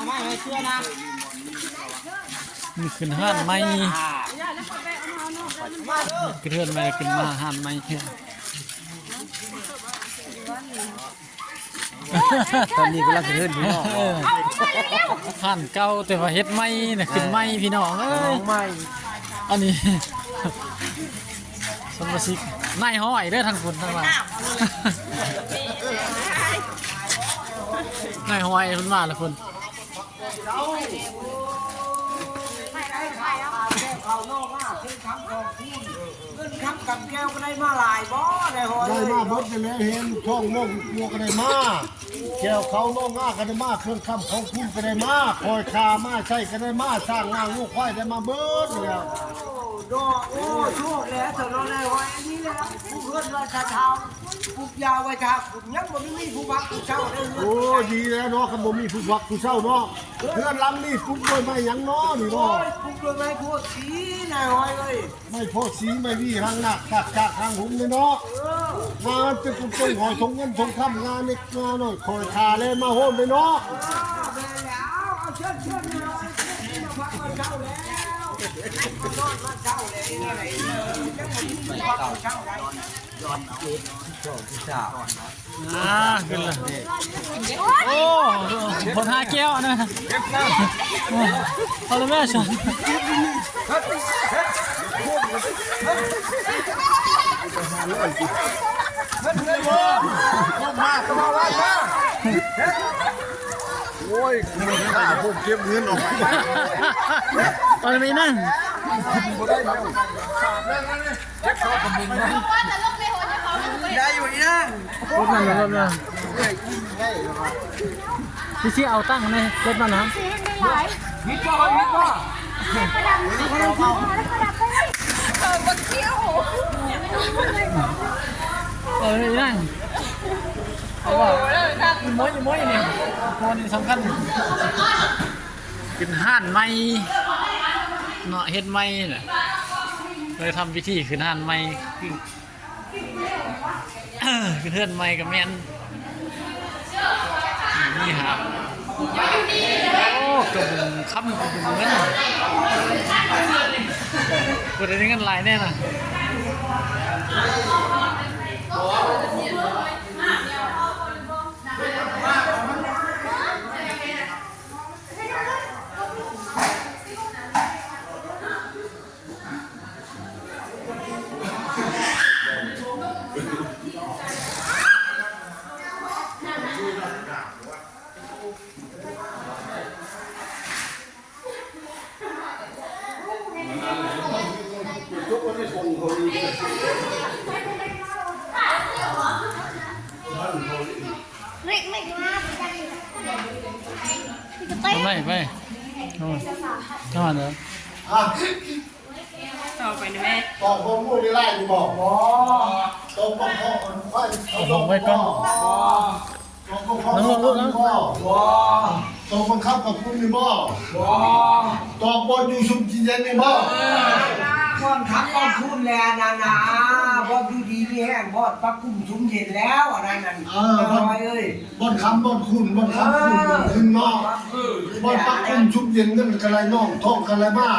ນີ້ຂຶ້ນຮ້ານໃໝ່ ຂຶ້ນເຮືອນໃໝ່ ຂຶ້ນມາຮ້ານໃໝ່ ຕອນນີ້ກຳລັງເດີນຢູ່ເນາະ ເອີ ຮ້ານເກົ່າແຕ່ວ່າເຮັດໃໝ່ນະ ຂຶ້ນໃໝ່ພີ່ນ້ອງເອີຍ ໃໝ່ ອັນນີ້ສະມາຊິກນາຍຮ້ອຍເດີ ທາງພຸ້ນທາງຫຼັງ ນາຍຮ້ອຍເພິ່ນມາແລ້ວພຸ້ນ. ເງິນຄຳກຳແກ້ວກໍໄດ້ມາຫຼາຍບໍ່ ນາຍຮ້ອຍ? ໄດ້ມາເບິດຫັ້ນແຫຼະ ເຫັນທອງໜອງບົວກໍໄດ້ມາ ແກ້ວເຂົາໜອງງາກໍໄດ້ມາ ເຄື່ອງຄຳຂອງຄຸນກໍໄດ້ມາ ຄອຍຂ້າມາໃຊ້ກໍໄດ້ມາ ຊ້າງງາງົວຄວາຍໄດ້ມາເບິດຫັ້ນແຫຼະ ເນາະ. ໂອ້ ໂຊກແຫຼະ ເຈົ້າເນາະ ນາຍຮ້ອຍ ອັນນີ້ແຫຼະ ຜູ້ເພິ່ນວ່າຊະເຖົ້າ ປຸກຢາໄວ້ຖ້າ ຍັງບໍ່ໄດ້ມີຜູ້ບັກຜູ້ເຊົາເດີ. ໂອ້ ດີແລ້ວເນາະ ຄັນບໍ່ມີຜູ້ບັກຜູ້ເຊົາເນາະ ເຮືອນຫຼັງນີ້ປຸກດ້ວຍໄມ້ຫຍັງເນາະນີ້ເນາະ? ໂອ້ຍ ປຸກດ້ວຍໄມ້ໂພດສີນາຍຮ້ອຍເອີຍ ໄມ້ໂພດສີ ໄມ້ຫວີ ຫາງໜັກ ຈາກ ຈາກຫາງຫຸມເດ້ເນາະ. ເອີ ມາເປັນກົງໆ ຫອຍຖົງເງິນຖົງຄຳ ງາເລັກງານ້ອຍ ຄອຍຂ້າແລມາໂຮມເດ້ເນາະ. ເອີ ແມ່ນແລ້ວ ເອົາ ເຊີນ ເຊີນນາຍຮ້ອຍ ມາພັກມາເຊົາແລ້ວ ມານອນມາເຊົາແລ້ວ ຈັ່ງບໍ່ມີຜູ້ບັກຜູ້ເຊົາໄດ້. ອ່າ ຂຶ້ນລະ ໂອ້ ບໍ່ທາແກ້ວນະ ເອົາລະແມ່ຊັ້ນ ໂອ້ຍ ຂ້າພວກເກັບເງິນອອກ ເອົາລະແມ່ນະ ບໍ່ໄດ້ແລ້ວ. ໄດ້ຢູ່ນີ້ນະ ລົດນັ້ນ ລົດນັ້ນ ຊິ ຊິເອົາຕັ້ງໃນລົດມັນນະ ມີບໍ່ ມີບໍ່ ເອີ ບັກຂຽວ ເອີ ນັ້ນ ເອົາບໍ່ ອີ່ໝອຍ ອີ່ໝອຍນີ້ ໂຕນີ້ສຳຄັນ. ຂຶ້ນຮ້ານໃໝ່ເນາະ ເຮັດໃໝ່ແຫຼະ ເລີຍທຳພິທີຂຶ້ນຮ້ານໃໝ່ ຂຶ້ນເຮືອນໃໝ່ກໍແມ່ນ ມີຫາບ ໂອ້ ກະບຸງຄຳ ກະບຸງເງິນ ຜູ້ໃດໄດ້ເງິນຫຼາຍແນ່ນະ. ເອົາໄປ ໄປ ເອົາ ເອົາເດີ ອ່ະ ຕໍ່ໄປເດີແມ່ ຕອກລົງລູກໄດ້ຫຼາຍຢູ່ບໍ່? ບໍ່ ຕົກບໍ່ພໍ ເອົາລົງໄວ້ກ່ອນ ບໍ່ ຕົກບໍ່ພໍ ນັ່ງລົງລູກນະ ບໍ່ ຕົກບັງຄັບກັບຄຸນນີ້ບໍ່? ບໍ່ ຕົກບໍ່ຢູ່ຊຸ່ມກິນເຢັນນີ້ບໍ່? ເອີ ບ່ອນຄຳບ່ອນຄູນແຫຼະນັ້ນນະ ບ່ອນຢູ່ດີມີແຮງ ບ່ອນປັບປຸງຊຸ່ມເຢັນແລ້ວ ອັນນັ້ນນັ້ນ ເອີ ບ່ອນ ເອີຍ ບ່ອນຄຳບ່ອນຄູນ ບ່ອນຄຳຄູນຂຶ້ນເນາະ ເອີ ບ່ອນປັບປຸງຊຸ່ມເຢັນ ເງິນກະໄຫຼນອງ ທອງກະໄຫຼມາ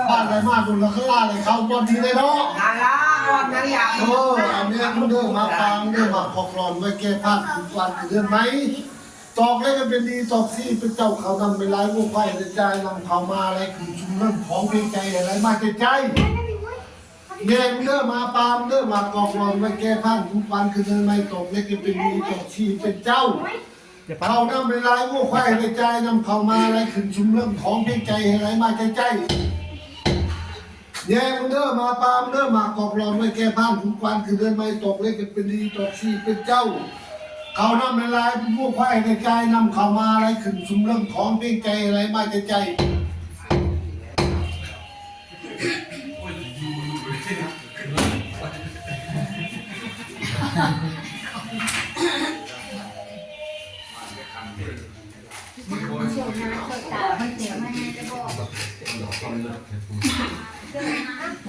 ເອີ ບ້ານໄຫຼມາ ບຸນລະກະລາໄຫຼເຂົ້າ ບ່ອນດີໄດ້ເນາະ ນັ້ນລະ ບ່ອນນັ້ນລະ ເອີ ອັນນີ້ເດີ ມາປາງເດີ ມາກອກລອນໄວ້ແກ່ພານ ຂອງຂວັນຄືເດືອນໃໝ່ ຕອກເລັກໃຫ້ເປັນດີ ຕອກສີ່ເປັນເຈົ້າ ເຂົ້ານຳໄປຫຼາຍ ງົວຄວາຍໄດ້ຈ່າຍນຳເຂົ້າມາ ໄຫຼຂຶ້ນຊຸມເງິນ ຂອງເພງໃຈໄຫຼມາແຕ່ໃຈ ແຍກເດີ ມາປາມເດີ ມາກອກລອນໄວ້ແກ່ພານ ຂອງຂວັນຄືເດືອນໃໝ່ ຕອກເລັກໃຫ້ເປັນດີ ຕອກສີ່ເປັນເຈົ້າ ເຂົ້ານຳໄປຫຼາຍ ງົວຄວາຍໄດ້ຈ່າຍນຳເຂົ້າມາ ໄຫຼຂຶ້ນຊຸມເງິນ ຂອງເພງໃຈໄຫຼມາແຕ່ໃຈ ແຍກເດີ ມາປາມເດີ ມາກອກລອນໄວ້ແກ່ພານ ຂອງຂວັນຄືເດືອນໃໝ່ ຕອກເລັກໃຫ້ເປັນດີ ຕອກສີ່ເປັນເຈົ້າ ເຂົ້ານຳໄປຫຼາຍ ງົວຄວາຍໄດ້ຈ່າຍນຳເຂົ້າມາ ໄຫຼຂຶ້ນຊຸມເງິນ ຂອງເພງໃຈໄຫຼມາແຕ່ໃຈ.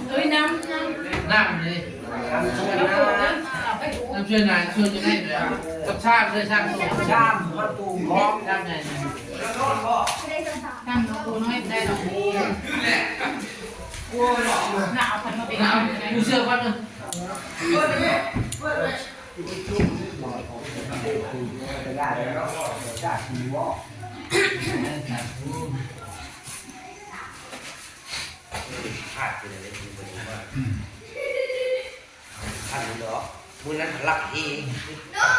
ເອີຍ ນ້ຳ ນ້ຳ ນ້ຳ ນ້ຳຊ່ວຍນາ ນ້ຳຊ່ວຍນາ ຊ່ວຍຈະໄດ້ແລ້ວ ກັບຊາມເດີ ຊາມ ຊາມ ມາປູຂອງ ຊາມໃຫຍ່. ໜ້າເອົາພັດມາເປັນ ເອົາ ເອົາເສື້ອກ່ອນເດີ. ຂາດໄປເລີຍ ບໍ່ໄດ້ມາ ທັນດອກ. ມື້ນັ້ນລັກເອງ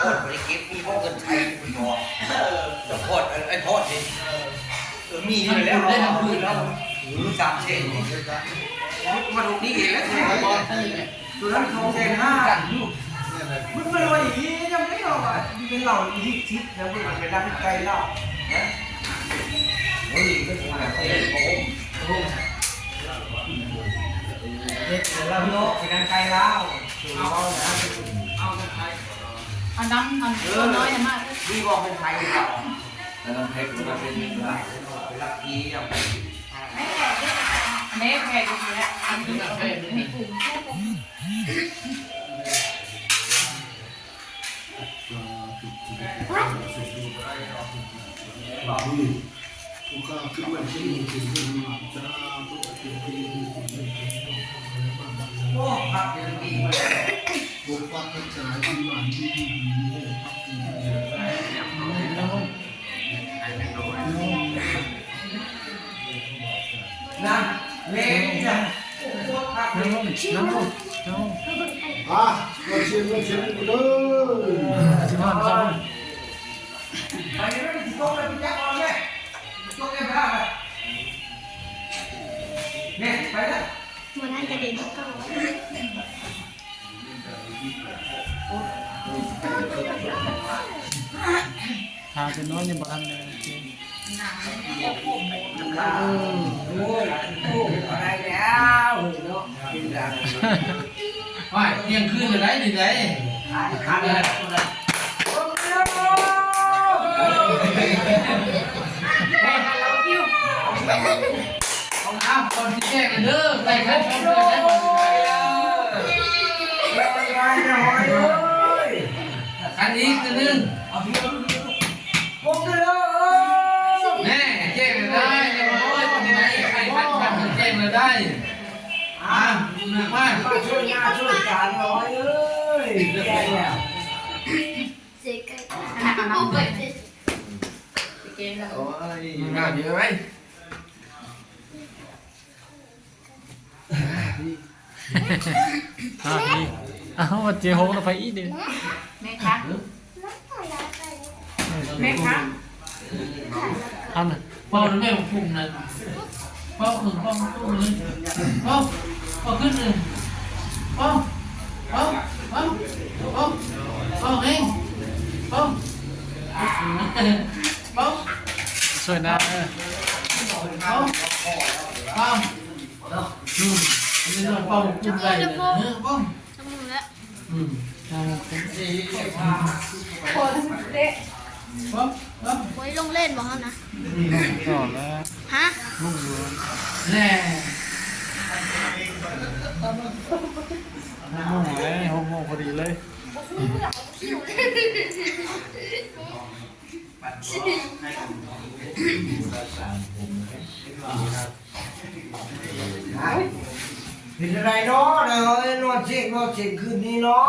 ພອດບໍ່ໄດ້ເກັບ ມີບໍ່ເງິນໃຊ້ຢູ່ບໍ່? ເອີ ແຕ່ພອດ ໄອ້ພອດນີ້ ເອີ ມີຢູ່ແລ້ວ ເອົາຄືນເອົາ ເອີ ສາມແສນນີ້ ມັນບໍ່ດີແລ້ວ ຕົວນັ້ນສອງແສນຫ້າ ມັນບໍ່ໄດ້ວ່າອີ່ຫຍັງເດ້ ເຮົາວ່າເປັນເຫຼົ້າອີກທິດນະ ເພິ່ນໄປລັກໄກ່ລາວນະ ໂອ້ຍ ເຮັດແລ້ວເນາະ ຊິກັນໄກ່ລາວ ເອົານ້ຳ ອັນ ເອີ ນ້ອຍມາ ນີ້ບໍ່ເປັນໄທ ອັນນັ້ນແພັກ ມັນເປັນລັກກີ້ ອັນນີ້ແພັກຢູ່ແລ້ວ ອັນນີ້ເອົາໃຫ້ປຸງ. ນະ ເວນະ ນຳລົງ ນຳລົງ ນຳລົງ ອ່ະ ມາຊຽມ ມາຊຽມເດີ ຊິມາ ໄປເດີ ຊິຕົກແລ້ວ ໄປຈັບເອົາແມ່ ຕົກແລ້ວ ໄປແລ້ວ ແມ່ ໄປແລ້ວ ບໍ່ທັນກະເດັນຄືເກົ່າ. ຫາແຕ່ນ້ອຍຍັງບໍ່ທັນໄດ້ກິນ ເອີ ໂອ້ຍ ໄດ້ແລ້ວເນາະ ກິນໄດ້ ວ້າຍ ທ່ຽງຄືນແລ້ວໄດ໋ນີ້ໄດ໋ ຄັນແລ້ວ ເອົາ ກ່ອນຊິແຈ້ງເດີ ໄກ່ຂັນສອງເທື່ອນະ ຂັນອີກເທື່ອໜຶ່ງ ແນ່ ແຈ້ງແລ້ວໄດ໋ ໂອ້ຍ ບໍ່ມີໄດ໋ ໄກ່ຂັນ ຂັນແຈ້ງແລ້ວໄດ໋ ອ່າ ມາ ມາຊ່ວຍງານຊ່ວຍການ ນ້ອຍເອີຍ ແກ່ແລ້ວ ໂອ້ຍ ງາມຢູ່ເອີຍ ອ່າ ນີ້ ອ້າວ ເຈຫົກນະ ໃຜອີກເດ? ແມ່ນຄັກ ແມ່ນຄັກ ອັນ ເປົ່າແມ່ບັກພຸ້ງນັ້ນ ເປົ່າຂຶ້ນ ເປົ່າຂຶ້ນ ເປົ່າ ເປົ່າຂຶ້ນ ເປົ່າ ເປົ່າ ເປົ່າ ເປົ່າ ເປົ່າ ເປົ່າ ເປົ່າ ຊ່ວຍນາ ເອີ ເປົ່າ ເປົ່າ ອືມ ອັນນີ້ເຮົາເປົ່າກຸ້ມໄດ້ເລີຍ ເອີ ເປົ່າ ຈັກໂມງແລ້ວ ອືມ ຫ້າໂມງເຄິ່ງ ໂອ້ຍ ລົງເລ່ນບໍ່ເຮົານະ? ອືມ ຕໍ່ແລ້ວ ຮະ? ລົງຢູ່ ແນ່ ຫົກໂມງແລ້ວ ຫົກໂມງພໍດີເລີຍ. ເປັນຈັ່ງໃດເນາະ ນອນເຊັງ ນອນເຊັງຄືນນີ້ເນາະ?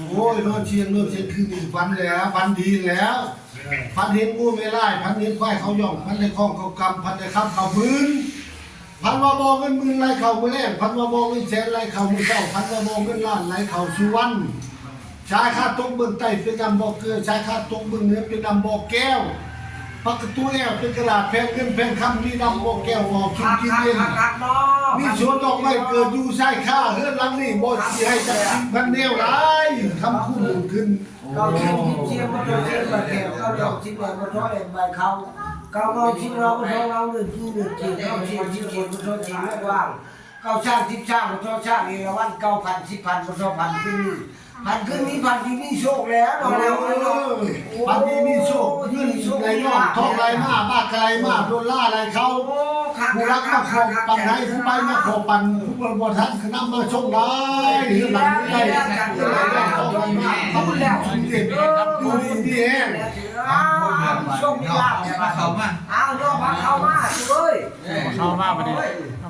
ໂອ້ຍ ນອນເຊັງ ນອນເຊັງຄືນນີ້ ຝັນແລ້ວ ຝັນດີແລ້ວ ຝັນເຫັນງົວແມ່ລາຍ ຝັນເຫັນຄວາຍເຂົາຫຍ້ອງ ຝັນໄດ້ຄອງເຂົາກຳ ຝັນໄດ້ຄຳເຂົາບືນ. ພັນວ່າບໍ່ເງິນໝື່ນໄຫຼເຂົ້າມື້ແລງ ພັນວ່າບໍ່ເງິນແສນໄຫຼເຂົ້າມື້ເຊົ້າ ພັນວ່າບໍ່ເງິນລ້ານໄຫຼເຂົ້າສູ່ວັນ. ຊາຍຄາຕົກເບື້ອງໃຕ້ເປັນນ້ຳບໍ່ເກືອ ຊາຍຄາຕົກເບື້ອງເໜືອເປັນນ້ຳບໍ່ແກ້ວ ປະຕູແອວເປັນກະດາດແຜ່ນເງິນແຜ່ນຄຳ ມີນ້ຳບໍ່ແກ້ວອອກຊຸມກິນເຢັນ ມີສວນດອກໄມ້ເກີດຢູ່ຊາຍຄາເຮືອນຫຼັງນີ້ ບໍ່ຊິໃຫ້ຈັກສິ່ງພັນແນວຫຼາຍ ຄຳຄູນຂຶ້ນ. ເກົ້າສິບສິບສຽງບໍ່ທໍເສຍໃບແຂວ ເກົ້າດອກສິບແດງບໍ່ທໍແດງໃບເຂົ້າ ເກົ້າເກົ້າສິບເກົ້າບໍ່ທໍເກົ້າເດືອນກີເດືອນກີ ເກົ້າສິບສິບເຈັດບໍ່ທໍສິບແດງວ່າງ ເກົ້າຊ້າງສິບຊ້າງບໍ່ທໍຊ້າງເອລາວັນ ເກົ້າພັນສິບພັນບໍ່ທໍພັນຂຶ້ນມີ ພັນຂຶ້ນມີ ພັນທີ່ມີໂຊກແລ້ວເນາະ ແລ້ວເນາະ ພັນທີ່ມີໂຊກ ເງິນໄຫຼຍ້ອນ ທອງໄຫຼມາ ບາດກະໄຫຼມາ ໂດລາໄຫຼເຂົ້າ ຜູ້ລັກມາຂໍປັນໃຫ້ ຜູ້ໄປມາຂໍປັນ ຜູ້ບໍ່ທັນກະນຳມາສົ່ງໄດ້ ເຮືອນຫຼັງນີ້ໄດ້ ເງິນໄຫຼຍ້ອນ ທອງໄຫຼມາ ພັນທີ່ມີໂຊກ ຢູ່ດີມີແຮງ. ອ້າວ ມີໂຊກມີລາບ ເຂົ້າມາ ອ້າວ ເຂົ້າມາ ເອີຍ ເຂົ້າມາບັດນີ້ ເອີຍ ເອົາ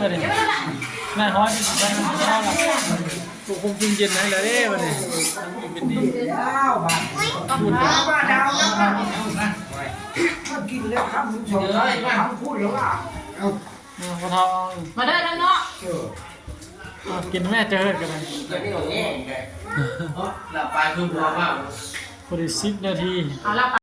ບັດນີ້ ນາຍຮ້ອຍຊິໄປນຳເຮົາລະ ໂອ້ ຄວາມເຢັນໃຫ້ແລ້ວເດ້ບັດນີ້ ເປັນດີ ກິນແລ້ວຄຳສອງຄຳພຸ້ນແລ້ວວ່າ ເອີ ພໍ່ເຖົ້າ ມາເດີນຳເນາະ ເອີ ເອົາ ກິນແມ່ເຈີກັນ ລະໄປຄືບໍ່ມາ ພໍດີສິບນາທີ ເອົາລະໄປ